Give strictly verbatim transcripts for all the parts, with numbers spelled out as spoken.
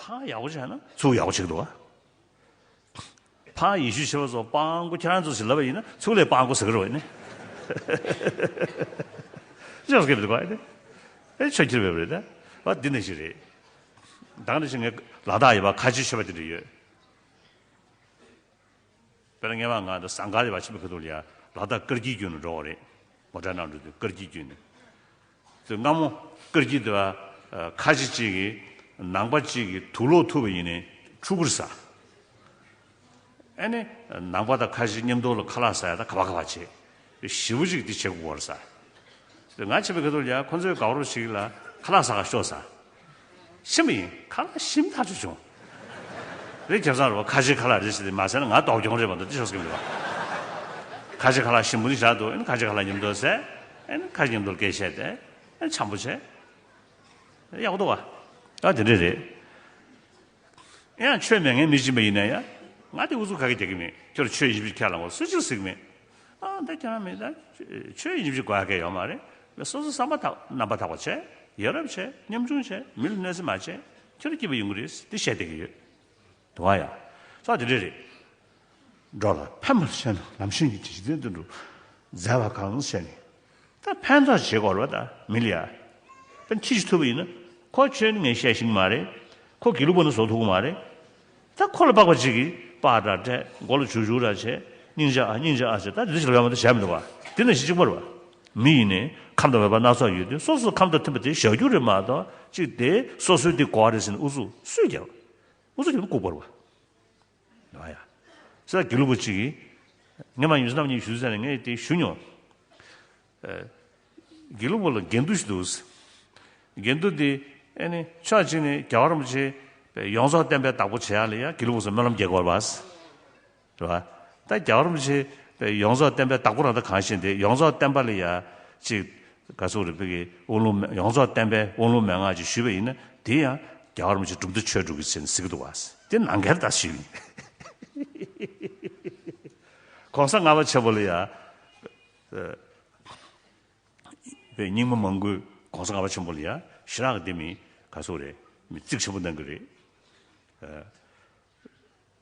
ཕར་ཡག་པོ་བྱས་ན་ཚུར་ཡག་པོ་བྱེད་ཀྱི་འདུག་བ། ཕར་ཡེ་ཤུ་ཤེས་པ་ཚོ་སྤྲང་པོ་ཁྱེད་རང་ཚོ་ཞིག་ལབ་པ་ཡིན་ན་ཚུར་ལས་སྤྲང་པོ་ཟེར་གྱི་རེད་བ་ཡིན་ནི། ཅི་ཡང་སྐད་མི་འདུག་ག་ཨེ་ནི། ཨེ་ཆོས་ཁྱེར་བས་རེད་ད། བ་འདི་ནས་ཞིག་རེད། ད་ནས་ཞིག་ངས་ལ་དྭགས་ཡོད་པ་ཁ་ཆེ་ཤོད་པ་དེ་འདྲ་ཡོད། དཔེར་ན་སྔོན་མ་ང་ཚོ་ཟངས་དཀར་ཡོད་པ་ཆེན་པོའི་ཁ་ཐུག་ལ་ཡ་ལ་དྭགས་སྐར་དཀྱིལ་བརྒྱུད་ནས་འགྲོ་བ་རེད། མོ་ཊ་ནང་འགྲོ་དུས་སྐར་དཀྱིལ་བརྒྱུད་ནས། དེ་སྔ་མོ་སྐར་དཀྱིལ་དེ་བ་ཁ་ཆེ་གཅིག་གིས་ནང་པ་གཅིག་གིས་དུག་ལོག་ཐུག་པ་ཡིན་ནའི་ཕྲུ་གུར་ཟ། ཨེ་ནི། ནང་པ་དང་ཁ་ཆེ་མཉམ་དུ་ལ་ཁ་ལག་ཟ་ཡ་ད་ག་བ་ག་བ་བྱེད། ཞེ་པོ་ཅིག་འདི་བྱེད་དགོས་པར་ཟ། ང་ཆེན་པོའི་ཁ་ཐུག་ལ་ཡ་ཁོ་ཚོའི་དགའ་བོར་ཞིག་ལ་ཁ་ལག་ཟ་ག་ཤོག་ཟ། ཤི་མི་ཡིན་ཁ་ལག་ཤིམ་ཐག་ཆོད་བྱུང་། རེད་ཁྱབ་ཚང་རེད་བ་ཁ་ཆེ་ཁ་ལག་རེད་ཟེར་ཏེ་མ་ཟ་ན་ང་ལྡོག་གྱོང་རེད་བ་འདུག་ཅི་ཤོག་སྐྱིམ་རེད་བ། ཁ་ཆེ་ཁ་ལག་ཤིམ་པོ་ནི་བཞག་འདུག་ཨེ་ནི་ཁ་ཆེ་ཁ་ལག་མཉམ་དུ་ཟས། ཨེ་ནི་ཁ་ཆེ་མཉམ་དུ་སྐད་བཤད་དེ། ཨེ་ནི་འཆམ་པོ་བྱས། ཡག་པོ་འདུག་བ། ཨ་དེ་འདྲས་རེད། ཡང་ཆོས་མེད་མཁན་མི་གཅིག་པ་ཡིན་ན་ཡང་། ང་དེ་ཨུ་ཚུགས་ག་གེ་རྒྱག་གི་མེད། ཁྱོད་ཆོས་ཡིན་པའི་ཁས་བླངས་པ་སུ་གཅིག་ཟེར་གི་མེད། ཨ་ད་ཁྱེད་རང་མེད་ད། ཆོས་ཡིན་པའི་གོ་ཡ་གས་ཡོད་མ་རེད། ལ་སོ་སོ་བསམ་པ་ཐག་རྣམ་པ་ཐག་པ་བྱས། ཡ་རབས་བྱས། ཉམ་ཆུང་བྱས། མི་ལ་གནོད་འཚེ་མ་བྱས། ཁྱོད་རང་སྐྱིད་པ་ཡོང་གི་རེད་དེ་བཤད་བསྡད་ཀྱི་ཡོད། དུ་བ་ཡ། ས་དེ་འདྲས་རེད། འགྲོ་ལ་ཕན་པར་བྱས་ན་ལམ་ཤེས་ཀྱི་འཇིག་རྟེན་དུ་འགྲོ། མཛད་པ་གང་བྱས་ནས། ད་ཕན་ཐོགས་བྱེད་དགོས་རེད་བ་ད་མི་ལ་ཡ། ཕན་ཁྱི་ཞིག་ཐུབ་པ་ཡིན་ན། ཁོ་ཆོས་ནི་ངས་བཤད་ཤེས་ཀྱི་མ་རེད། ཁོ་དགེ་ལུགས་པ་ནི་བཟོ་ཐུབ་ཀྱི་མ་རེད། ད་ཁོ་ལ་སྤགས་པ་གཅིག་གིས་སྤགས་འདྲ་སྤྲད། མགོ་ལ་བྱུག་བྱུག་འདྲ་བྱས། སྙིང་རྗེ་ཨ་སྙིང་རྗེ་ཨ་ཟེར་ད་འདི་ཞིག་ལ་ཡོད་མ་ད་བྱས་མི་འདུག་བ། དེ་ནས་ཞིག་གཅིག་པ་རེད་བ། མི་ཡིན་ནས་ཁམས་དང་བོད་པ་སྣ་ཚོགས་ཡོད་དུས་སོ་སོ་ཁམས་དང་མཐུན་པ་དེ་བཞག་རྒྱུ་རེད་མ་གཏོགས་གཅིག་དེ་སོ་སོའི་དེ་གོ་བ་རེད་ཟེར་ནས་ཨུ་ཚུགས་སུས་རྒྱག་ཨུ་ཚུགས་རྒྱག་ན་ལྐུགས་པ་རེད་བ། ཡ་ཡ། ས་དགེ་ལུགས་པ་གཅིག་གིས། ངས་མ་ཡུམ་སྲས་རྣམ་གཉིས་ཞུ་ཟེར་ནས་ངས་དེ་ཞུ་མྱོང་། ཨ། དགེ་ལུགས་པ་ལ་འགལ་འདུ་ཞིག་འདུག་དགེ་འདུ་དེ་ཨེ་ནི་ཕྱོགས་གཅིག་ནས་རྒྱལ་བ་རིན་པོ་ཆེ་ཡོངས་རྫོགས་བསྟན་པའི་བདག་པོ་བྱེད་ཡ་ལ་ཡ་དགེ་ལུགས་པ་ཚོ་སྨོན་ལམ་རྒྱག་དགོས་པ། རེད་བ། ད་རྒྱལ་བ་རིན་པོ་ཆེ་ཡོངས་རྫོགས་བསྟན་པའི་བདག་པོ་རང་ད་གང་ཤེས་ཏེ་ཡོངས་རྫོགས་བསྟན་པ་ལ་ཡ་གཅིག་ག་ཚོད་རེད་བོད་ཀྱི་དབང་ལུང་ཡོངས་རྫོགས་བསྟན་པའི་དབང་ལུང་མན་ངག་ཅིག་ཞུས་པ་ཡིན་ན་དེ་ཡང་རྒྱལ་བ་རིན་པོ་ཆེ་གྲུབ་མཐའ་ཆོས་དྲུག་གི་ཆེད་ནས་གཟིགས་འདུག་བ། དེ་ནང་འགལ་ད་ཞུས་ཡིན། གོང་ས་ལྔ་པ་ཆེན་པོ་ལ་ཡ། པའི་རྙིང་མ་མང་པོས་གོང་ས་ལྔ་པ་ཆེན་པོ་ལ་ཡ་ཞེ་དྲག་གི་དེ་མི་ག་ཚོད་རེད་མི་གཙིགས་ཆེན་པོ་གནང་གི་རེད།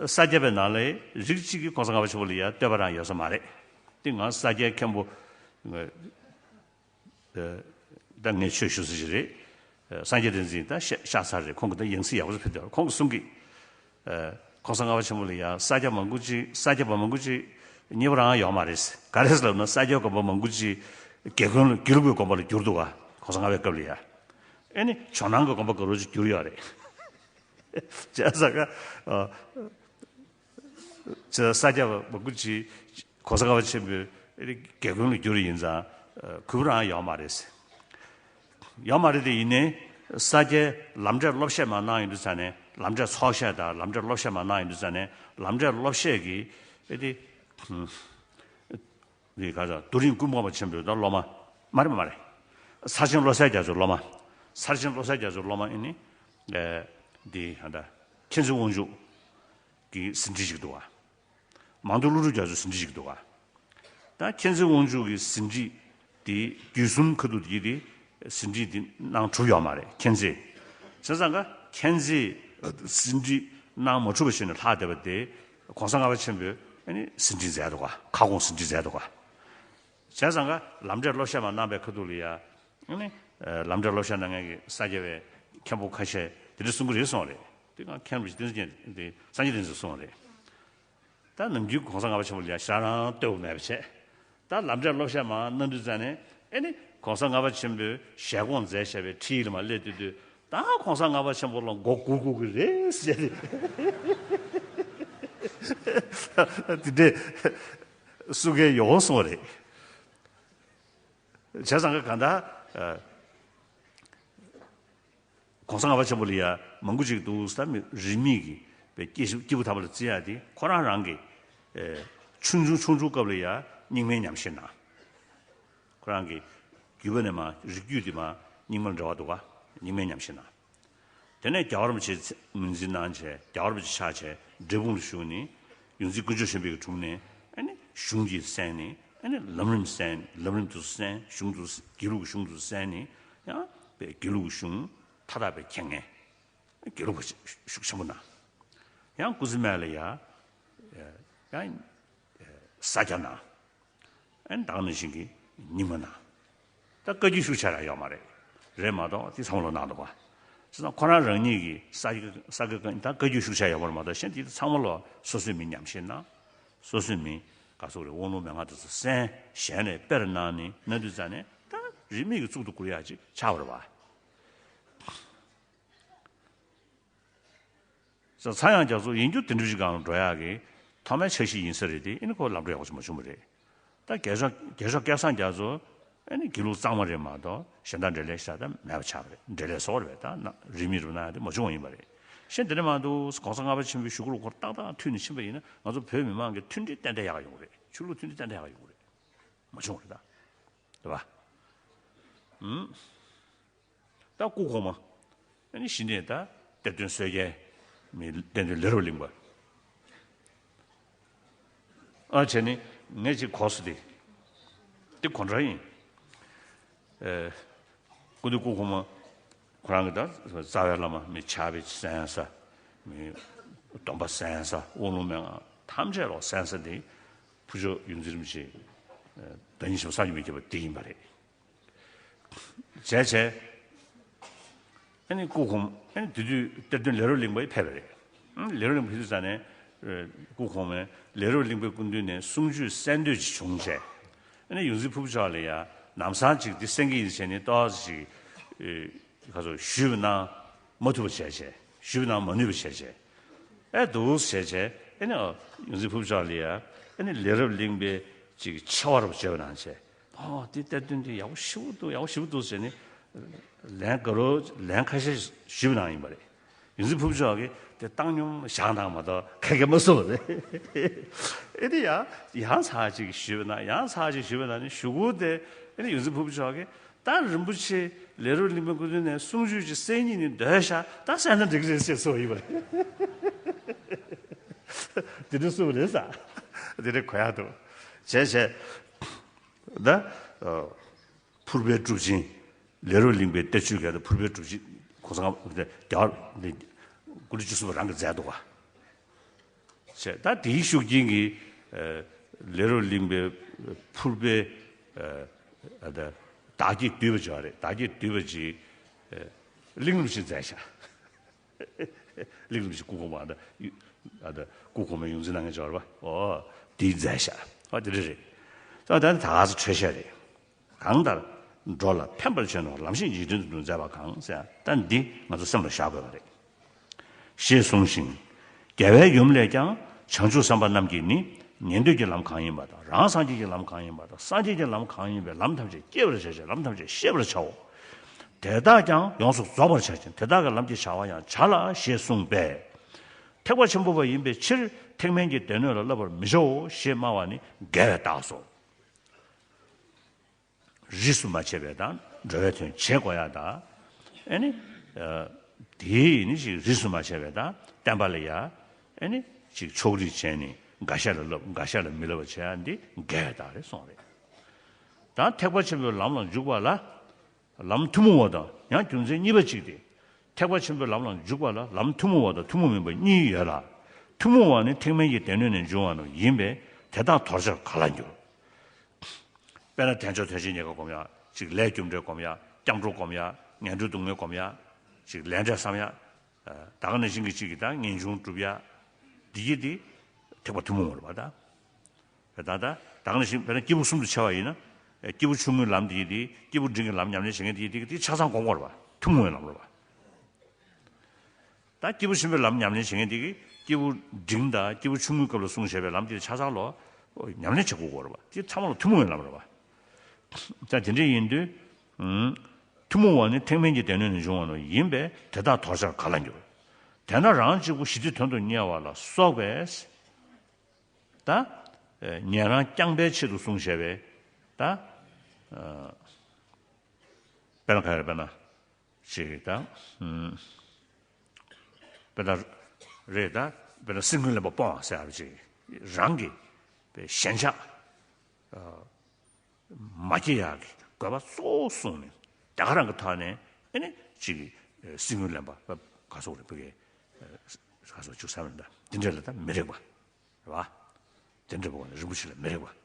ས་སྐྱ་པའི་ནང་ལ་རིགས་གཅིག་གིས་གོང་ས་ལྔ་པ་ཆེན་པོ་ལ་ཡ་བསྟོད་པ་རང་ཡོད་ས་མ་རེད། དེ་ང་ས་སྐྱའི་མཁན་པོ་ད་ངས་ཆོས་ཞུ་ས་ཞིག་རེད། སངས་རྒྱས་བསྟན་འཛིན་ད་ཤ་ཤ་ཚ་རེད་ཁོང་གི་ད་ཡང་སྲིད་ཡག་པོ་ཕེབས་ཏེ་ཁོང་གིས་གསུང་གི་གོང་ས་ལྔ་པ་ཆེན་པོ་ལ་ཡ་ས་སྐྱ་མང་པོ་ཅིག་ས་སྐྱ་པ་མང་པོ་ཅིག་ཉེས་པ་རང་ཡོད་མ་རེད། ག་རེ་ལབ་ན་ས་སྐྱ་དགོན་པ་མང་པོ་ཅིག་དགེ་དགོན་ལ་དགེ་ལུགས་པའི་དགོན་པ་ལ་བསྒྱུར་འདུག་ག་གོང་ས་ལྔ་པའི་སྐབས་ལ་ཡ། ཨེ་ནི་ཇོ་ནང་གི་དགོན་པ་ག་རུ་ཅིག་བསྒྱུར་ཡོད་རེད། བྱས་ཙང་ཀ་ཨ། ཅེས་ས་སྐྱ་པ་མང་པོ་ཅིག་གོང་ས་ལྔ་པ་ཆེན་པོའི་དགེ་དགོན་ལ་བསྒྱུར་ཡིན་ཙང་གུས་པ་རང་ཡོད་མ་རེད། ཡོད་མ་རེད་དེ་ཡིན་ནའི་ས་སྐྱའི་ལམ་འབྲས་སློབ་བཤད་མ་གནང་ཡོང་དུས་ཙ་ནས་ལམ་འབྲས་ཚོགས་བཤད་དང་ལམ་འབྲས་སློབ་བཤད་མ་གནང་ཡོང་དུས་ཙ་ནས་ལམ་འབྲས་སློབ་བཤད་ཀྱི་ཨེ་དེ། འདི་ག་ཚོད་རྡོ་རིང་ཀུན་སྤངས་པ་ཆེན་པོའི་ད་སློབ་མ། མ་རེད་མ་རེད། ཚར་ཆེན་བློ་གསལ་རྒྱ་མཚོའི་སློབ་མ། ཚར་ཆེན་བློ་གསལ་རྒྱ་མཚོའི་སློབ་མ་ཨེ་ནི། འདི་ཧ་ད་མཁྱེན་བརྩེ་དབང་ཕྱུག་གི་ཟིན་བྲིས་ཤིག་འདུག་བ། མང་ཐོས་ཀླུ་སྒྲུབ་རྒྱ་མཚོའི་ཟིན་བྲིས་ཤིག་འདུག་བ། ད་མཁྱེན་བརྩེ་དབང་ཕྱུག་གི་ཟིན་བྲིས་དེ་བརྒྱུད་གསུམ་ཁ་ཐུག་དེ་དེ་ཟིན་བྲིས་དེ་གནང་གྲུབ་ཡོད་མ་རེད་མཁྱེན་བརྩེ། བྱས་ཙང་ཀ་མཁྱེན་བརྩེས་ཟིན་བྲིས་གནང་མ་གྲུབ་པ་བྱས་ནས་ལྷག་བསྡད་པ་དེ་གོང་ས་ལྔ་པ་ཆེན་པོས་ཨ་ནི་ཟིན་བྲིས་མཛད་འདུག་ག་ཁ་སྐོང་ཟིན་བྲིས་མཛད་འདུག་ག་བྱས་ཙང་ཀ་ལམ་འབྲས་སློབ་བཤད་མ་གནང་པའི་ཁ་ཐུག་ལ་ཡ། ཨ་ནི། ལམ་འབྲས་སློབ་བཤད་གནང་མཁན་གྱི་ས་སྐྱ་པའི་མཁན་པོ་ཁ་ཤས་དེ་འདྲ་གསུང་གི་རེད་གསུངས་རེད། དེ་གང་མཁན་པོ་ཞིག་དེ་ཚོ་ཀྱང་དེ་སངས་རྒྱས་བསྟན་འཛིན་གསུངས་རེད། ད་ནམ་རྒྱུན་གོང་ས་ལྔ་པ་ཆེན་པོ་ལ་ཡ་ཞེ་དྲག་རང་བསྟོད་པ་མེད་པ་བྱས། ད་ལམ་འབྲས་སློབ་བཤད་མ་གནང་དུས་ཙ་ནས་ཨེ་ནི་གོང་ས་ལྔ་པ་ཆེན་པོས་ཞལ་སྐོང་མཛད་བཞག་པའི་ཁྲིད་ཡིག་ལ་མར་སླེབས་དུས་དུས་ད་གོང་ས་ལྔ་པ་ཆེན་པོ་ལ་མགོ་སྒུར་དགོས་ཀྱི་རེད་ཟེར་ཏེ། དེ་འདྲས་གསུང་མཁན་ཡོང་སོང་རེད། བྱས་ཙང་ཀ་གང་ལྟར། ཨ། གོང་ས་ལྔ་པ་ཆེན་པོ་ལ་ཡ་མང་པོ་ཅིག་འདུག་ས་མི་རིས་མེད་ཀྱི་པའི་སྐྱེས་སྐྱེས་བུ་དམ་པ་ལ་བརྩི་ཡ་དེ་ཁོ་རང་རང་གི། ཨེ། ཆུང་ཆུང་ཆུང་ཆུང་སྐབས་ལ་ཡ་རྙིང་མའི་ཉམས་བཞེས་གནང་། ཁོ་རང་གི་རྒྱུད་པ་ནས་མ་རིགས་རྒྱུད་དེ་མ་རྙིང་མ་ལ་འབྲེལ་བ་འདུག་ག་རྙིང་མའི་ཉམས་བཞེས་གནང་། དེ་ནས་རྒྱལ་བ་རིན་པོ་ཆེ་ངོས་འཛིན་གནང་བྱས་རྒྱལ་བ་རིན་པོ་ཆེ་ཆགས་བྱས་འབྲས་སྤུངས་ལ་བཞུགས་ནས་ཡོངས་འཛིན་དཀོན་མཆོག་ཆེན་པོའི་དྲུང་ནས་ཨ་ནི་གཞུང་གིས་གསན་ནས་ཨ་ནི་ལམ་རིམ་གསན་ལམ་རིམ་དུ་གསན་གཞུང་དུ་དགེ་ལུགས་གཞུང་དུ་གསན་ནས་ཡང་པའི་དགེ་ལུགས་གཞུང་མཐའ་དག་པའི་མཁྱེན་མཁན། དགེ་ལུགས་པ་ཤུགས་ཆེན་པོ་གནང་། ཡང་སྐུ་ཚེ་སྨད་ལ་ཡ་ཡང་ས་སྐྱ་གནང་། ཨན་ད་ག་ནང་བཞིན་གྱི་རྙིང་མ་ན། ད་བཀའ་བརྒྱུད་ཤུགས་ཆེ་ར་ཡོད་མ་རེད། རེད་མ་གཏོགས་དེ་ཚང་མ་ལོ་གནང་འདུག་བ། བྱས་ཙང་ཁོ་རང་རང་ཉིད་ཀྱི་ས་ས་ད་བཀའ་བརྒྱུད་ཤུགས་ཆེ་ཡོད་མ་རེད་མ་གཏོགས་གཞན་དེ་ཚང་མ་ལོ་སོ་སོའི་མིང་ཉམས་བཞེས་གནང་། སོ་སོའི་མིང་ག་ཚོད་རེད། དབང་ལུང་མན་ངག་དེ་ཚོ་གསན་གཞན་ནས་དཔེར་གནང་ནས་གནང་དུས་ཙང་ནས་ད་རིས་མེད་ཀྱི་གཙུག་ཏུ་བཀུར་ཡག་ཅིག་ཆགས་པ་རེད་བ། ཚངས་དབྱངས་རྒྱ་མཚོ་ཡིན་རྒྱུ་དེ་འདྲ་ཞིག་སྒང་ལ་འགྲོ་ཡག་གི་ཐོག་མའི་འཆར་གཞི་ཡིན་ས་རེད་དེ། ཨེ་ནི་ཁོ་ལམ་འགྲོ་ཡག་པོ་ཞིག་མ་བྱུང་བ་རེད། ད་རྒྱལ་མཆོག་རྒྱལ་མཆོག་སྐལ་བཟང་རྒྱ་མཚོ་ཨེ་ནི་དགེ་ལུགས་གཙང་མ་རེད་མ་གཏོགས་གཞན་དག་འབྲེལ་ལས་ཤ་སྟག་མེད་པ་ཆགས་པ་རེད། འབྲེལ་ལས་བཟོ་བ་རེད། ད་ན་རིས་མེད་རུ་ན་ཡང་དེ་མ་བྱུང་བ་ཡིན་པ་རེད། གཞན་དེ་འདྲ་མ་གཏོགས་གོང་ས་ལྔ་པ་ཆེན་པོའི་གཞུག་གུ་ལ་ཁོ་ཏག་ཏག་མཐུད་ནས་ཕྱིན་པ་ཡིན་ན་ང་ཚོ་བོད་མི་མང་གི་མཐུན་སྒྲིལ་ཏན་ཏན་ཡག་ཡོང་གི་རེད། ཆོས་ལུགས་མཐུན་སྒྲིལ་ཏན་ཏན་ཡག་ཡོང་གི་རེད། མ་བྱུང་བ་རེད་ད། རེད་པ། ཨུམ། ད་སྐུ་གོང་མ། ཨ་ནི་གཞི་ནས་ད་གཏེར་སྟོན་སོས་ཀྱའི་མི་གཏེར་སྟོན་ལས་རབ་གླིང་པ། ཨ་བྱས་ནི་ངས་ཅིག་གོ་སོང་དེ། དེ་གོ་འདྲ་ཡིན། ཨེ། སྐུ་མདུན་སྐུ་གོང་མ་ཁོ་རང་གི་ད་རྩ་བའི་བླ་མ་མི་ཕྱག་དཔེ་གསན་ས། མི་སྡོམ་པ་གསན་ས། དབང་ལུང་མན་ངག་ཐམས་ཅད་ལོག་གསན་ས་དེ། ཕུར་ལྕོག་ཡོངས་འཛིན་རིན་པོ་ཆེ་བདག་ཉིད་ཆེན་པོ་བསམ་གྱིས་མི་ཁྱབ་པ་དེ་ཡིན་པ་རེད། བྱས་བྱས། ཨ་ནི་སྐུ་གོང་ཨ་ནི་དེ་དུས་གཏེར་སྟོན་ལས་རབ་གླིང་པ་ཕེབས་པ་རེད། ཨ་ནི་ལས་རབ་གླིང་པ་ཕེབས་དུས་ཙང་ནས་སྐུ་གོང་མས་ལས་རབ་གླིང་པའི་སྐུ་མདུན་ནས་གསུང་ཆོས་གསན་འདོད་ཅིག་བྱུང་བྱས། ཨ་ནི་ཡོངས་འཛིན་ཕུར་བུ་མཆོག་ལ་ཡ་ལམ་སང་ཅིག་འདི་གསན་གྱི་ཡིན་བྱས་ནས་ཏོག་ཙམ་ཅིག་ག་ཚོད་ཞུས་པ་གནང་མ་ཐུབ་པ་བྱས་བྱས། ཞུས་པ་གནང་མ་ནུས་པ་བྱས་བྱས། ཨེ་འདུག་བྱས་བྱས། ཨེ་ནི་ཡོངས་འཛིན་ཕུར་བུ་མཆོག་ལ་ཡ་ཨེ་ནི་ལས་རབ་གླིང་པའི་ཅིག་ཆེ་བ་རུ་བརྗོད་པ་གནང་བྱས། ཨོ་དེ་གཏེར་སྟོན་དེ་ཡག་པོ་ཞེ་པོ་འདུག་ཡག་པོ་ཞེ་པོ་འདུག་ཟེར་ནས་ལན་དགའ་རབ་ལན་ཁ་ཤས་ཞུས་པ་གནང་ཡིན་པ་རེད། ཡོངས་འཛིན་ཕུར་བུ་མཆོག་གིས་དེ་བཏང་སྙོམས་བཞག་གནང་མ་གཏོགས་ཁ་སྐད་མ་གསུངས་པ་རེད། ཨེ་དེ་ཡང་ཡང་ཚར་གཅིག་ཞུས་པ་ན་ཡང་ཚར་གཅིག་ཞུས་པ་ན་ནི་གཞུག་གུ་དེ་ཨེ་ནི་ཡོངས་འཛིན་ཕུར་བུ་མཆོག་གིས་ད་རིན་པོ་ཆེ་ལས་རབ་གླིང་པའི་སྐུ་མདུན་ནས་གསུང་ཆོས་ཅིག་གསན་སྙིང་ནི་འདོད་ཤག་ད་གསན་ན་འགྲིག་གི་རེད་ཅེས་གསུངས་པ་ཡིན་པ་རེད། དེ་འདྲ་གསུངས་པ་རེད་ས། དེ་འདྲ་གོ་ཡག་འདུག་བྱས་བྱས། ད། ཨ། ཕུར་པའི་གྲུབ་ཆེན། ལས་རབ་གླིང་པའི་གཏེར་ཆོས་སྐད་དུ་ཕུར་པའི་གྲུབ་ཆེན། གོང་ས་ལྔ་པ་རྒྱ་གར་འདི་སྐུ་ཕྲེང་བཅུ་གསུམ་པ་རང་གིས་མཛད་འདུག་ག་བྱས་ད་དེའི་ཤུགས་རྐྱེན་གྱིས། ཨ། ལས་རབ་གླིང་པའི་ཕུར་པའི། ཨ། ཨ། ད་བདག་བསྐྱེད་བསྡུས་པ་ཅིག་ཡོད་རེད། བདག་བསྐྱེད་བསྡུས་པ་ཅིག་ཨ། གླིང་རིན་པོ་ཆེས་མཛད་ཤག་གླིང་རིན་པོ་ཆེ་སྐུ་གོང་མ་ད། ཨ། ད་སྐུ་གོང་མའི་ཡོངས་འཛིན་གནང་མཁན་ཅིག་ཡོད་རེད་པ། ཨོ། དེས་མཛད་ཤག་ཨོ་དེ་འདྲ་རེད། ད་ད་ད་ག་ཚོད་འཕྲོས་བཤད་རེད། གང་ལྟར། འགྲོ་ལ་ཕན་པར་བྱས་ནས་ལམ་ཤེས་འཇིག་རྟེན་དུ་མཛད་པ་གང་ཟེར་ཡ་ད་འདི་ང་ཚོ་སེམས་ལ་བཞག་དགོས་པ་རེད། ཞེས་གསུངས་ཤིང་། རྒྱལ་བའི་ཡུམ་ལས་ཀྱང་བྱང་ཆུབ་སེམས་དཔའ་རྣམས་ཀྱིས་ནི་ཉན་ཐོས་ཀྱི་ལམ་གང་ཡིན་པ་དང་རང་སངས་རྒྱས་ཀྱི་ལམ་གང་ཡིན་པ་དང་སངས་རྒྱས་ཀྱི་ལམ་གང་ཡིན་པའི་ལམ་ཐམས་ཅད་སྐྱེ་བར་བྱ་ཞིང་ལམ་ཐམས་ཅད་ཤེས་པར་བྱའོ། དེ་དག་ཀྱང་ཡོངས་སུ་རྫོགས་པར་བྱ་ཞིང་དེ་དག་གི་ལམ་གྱི་བྱ་བ་ཡང་བྱ་ལ་ཞེས་གསུངས་པས། ཐེག་པ་ཆེན་པོ་པ་ཡིན་པའི་ཕྱིར་ཐེག་དམན་གྱི་སྡེ་སྣོད་ལ་བསླབ་པར་མི་བྱའོ་ཞེས་སྨྲ་བ་ནི་འགལ་བའི་རྟགས་སོ། རིས་སུ་མ་ཆད་པའི་དང་འགྲོ་བའི་དོན་བྱེད་དགོས་ཡ་དང་། ཨེ་ནི། ཨ། དེའི་ནི་ཞིག་རིས་སུ་མ་ཆད་པའི་དང་བསྟན་པ་ལ་ཡ། ཨེ་ནི་ཞིག་ཕྱོགས་རིས་བྱས་ནས་འགའ་ཤས་ལ་བསླབ་འགའ་ཤས་ལ་མི་བསླབ་པ་བྱེད་ཡ་འདི་འགལ་བའི་རྟགས་རེད་གསུངས་རེད། དང་ཐེག་པ་ཆེན་པོའི་ལམ་ལ་འཇུག་པ་ལ། ལམ་ཐུན་མོང་བ་དང་ཡང་རྒྱུ་མཚན་གཉིས་པ་གཅིག་སྟེ། ཐེག་པ་ཆེན་པོའི་ལམ་ལ་འཇུག་པ་ལ་ལམ་ཐུན་མོང་བ་དང་ཐུན་མོང་མིན་པ་གཉིས་ཡོད་ལ། ཐུན་མོང་བ་ནི་ཐེག་དམན་གྱི་སྡེ་སྣོད་ནས་འབྱུང་བ་རྣམས་ཡིན་པས་དེ་དག་དོར་བྱར་ག་ལ་འགྱུར། དཔེར་ན་དལ་འབྱོར་དོན་ཆེན་རྙེད་དཀའ་སྒོམ་ཡག་ཅིག་ལས་རྒྱུ་འབྲས་སྒོམ་ཡག་སྐྱབས་འགྲོ་སྒོམ་ཡག་ངན་འགྲོའི་སྡུག་བསྔལ་སྒོམ་ཡག་ཅིག་ལས་འབྲས་བསམ་ཡག་ད་ག་ནང་བཞིན་གྱི་ཅིག་གི་ད་ངེས་འབྱུང་སྒྲུབ་ཡག་འདི་ཡི་འདི་ཐེག་པ་ཐུན་མོང་བ་རེད་པ་ད། ད་ད་ད་ག་ནང་བཞིན་དཔེར་ན་སྐྱེས་བུ་གསུམ་དུ་ཕྱེ་བ་ཡིན་ན། སྐྱེས་བུ་ཆུང་ངུའི་ལམ་འདི་ཡི་འདི་སྐྱེས་བུ་འབྲིང་གི་ལམ་ཉམས་ལེན་བྱེད་མཁན་འདི་ཡི་འདི་འདི་ཆ་ཚང་སྒོམ་དགོས་རེད་པ། ཐུན་མོང་བའི་ལམ་རེད་པ། ད་སྐྱེས་བུ་ཆེན་པོའི་ལམ་ཉམས་ལེན་བྱེད་མཁན་དེ་གིས་སྐྱེས་བུ་འབྲིང་དང་སྐྱེས་བུ་ཆུང་ངུའི་སྐབས་ལ་གསུངས་བཞག་པའི་ལམ་དེ་ཆ་ཚང་ལོ་ཉམས་ལེན་བྱེད་དགོས་ཀྱི་ཡོད་རེད་པ། དེ་ཚང་མ་ལ་ཐུན་མོང་བའི་ལམ་རེད་པ། ད་དེ་འདྲ་ཡིན་དུས། ཨུམ། ཐུན་མོང་བ་ནི་ཐེག་དམན་གྱི་སྡེ་སྣོད་ནས་འབྱུང་བ་རྣམས་ཡིན་པས་དེ་དག་དོར་བྱར་ག་ལ་འགྱུར། དེས་ན་རང་གཅིག་པུ་ཞི་བདེའི་དོན་དུ་གཉེར་བ་ལ་སོགས་པས། ད། ཨེ། ཉན་རང་བསྐྱངས་པའི་ཆེད་དུ་གསུངས་བཞག་པའི། ད། ཨ། དཔེར་ན་ག་རེ་དཔེར་ན། ཅིག་ད། ཨུམ། དཔེར་ན་རེད་ད། དཔེར་ན་སེམས་ཀུན་ལེན་པ་སྤོང་བ་ཟེར་བ་ཅིག་རང་གི་པའི་ཞེན་ཆགས། ཨ། མ་སྐྱེ་ཡག་གི་དགོས་པ་གཙོ་བོ་གསུངས་ནས་དེ་ག་རང་གི་ཐོག་ནས་ཨེ་ནི་ཅིག་སེམས་ཀུན་ལེན་པ་ ག་སོགས་རེད་བོད་སྐད་ག་སོགས་བཅུག་ས་མིན་ད་དེ་འདྲ་ལ་ད་མི་རིགས་པ་རེད་བ། དེ་འདྲ་བོ་ནི་རིན་པོ་ཆེ་ལ་མི་རིགས་པ།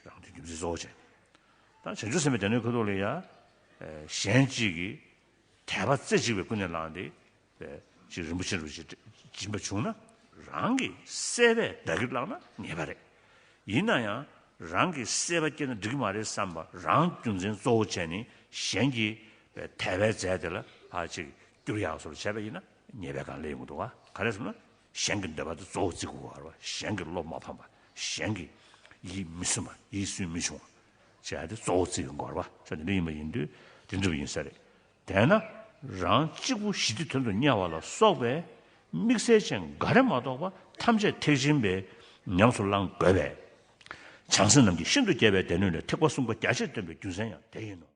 རང་དོན་རྒྱུ་མཚན་གཙོ་བོ་བྱས་ནས། ད་བྱང་ཆུབ་སེམས་དཔའི་སྡེ་སྣོད་ཁ་ཐོག་ལ་ཡ། གཞན་གཅིག་གིས་དད་པ་རྩེ་གཅིག་པའི་ཀུན་ནས་བསླངས་ཏེ། ཅིག་རིན་པོ་ཆེ་རུ་ཅིག་སྦྱིན་པ་བྱུང་ན། རང་གི་སྲེད་པས་བདག་གིར་བླངས་ན་ཉེས་པ་རེད། ཡིན་ན་ཡང་རང་གི་སྲེད་པ་སྐྱེས་ན་འགྲིག་གི་མ་རེད་བསམ་པ་རང་རྒྱུ་མཚན་གཙོ་བོ་བྱས་ནས་གཞན་གྱི་དད་པའི་རྫས་དེ་ལ་ཕར་ཅིག་བསྐྱུར་ཡག་བཟོ་འདྲ་བྱས་པ་ཡིན་ན་ཉེས་པའི་སྒང་སླེབས་ཡོང་གི་འདུག་ག་ག་རེ་ཟེར་ན། གཞན་གྱི་འདོད་པ་དེ་གཙོ་བོ་བརྩི་དགོས་པ་རེད་བ། གཞན་གྱི་བློ་མ་ཕམ་པ། གཞན་གྱི་ཡིད་མི་སུན་པ། ཡིད་སུན་མི་ཕྱུང་བ་བྱས་ཏེ་གཙོ་བོ་བརྩི་དགོས་པ་རེད་བ། ས་དེ་འདྲ་ཡིན་པ་ཡིན་དུས་དེ་འདྲ་བ་ཡིན་ས་རེད། དེས་ན་རང་གཅིག་པུ་ཞི་བདེ་དོན་དུ་གཉེར་བ་ལ་སོགས་པའི་དམིགས་བསལ་ཅན་འགའ་རེ་མ་གཏོགས་པ་ཐམས་ཅད་ཐེག་ཆེན་པས་ཉམས་སུ་བླང་དགོས་པས། བྱང་སེམས་རྣམས་ཀྱིས་ཤིན་ཏུ་རྒྱས་པའི་སྡེ་སྣོད་ལས་ཐེག་པ་གསུམ་ཀ་རྒྱ་ཆེར་སྟོན་པའི་རྒྱུ་མཚན་ཡང་དེ་ཡིན་ནོ།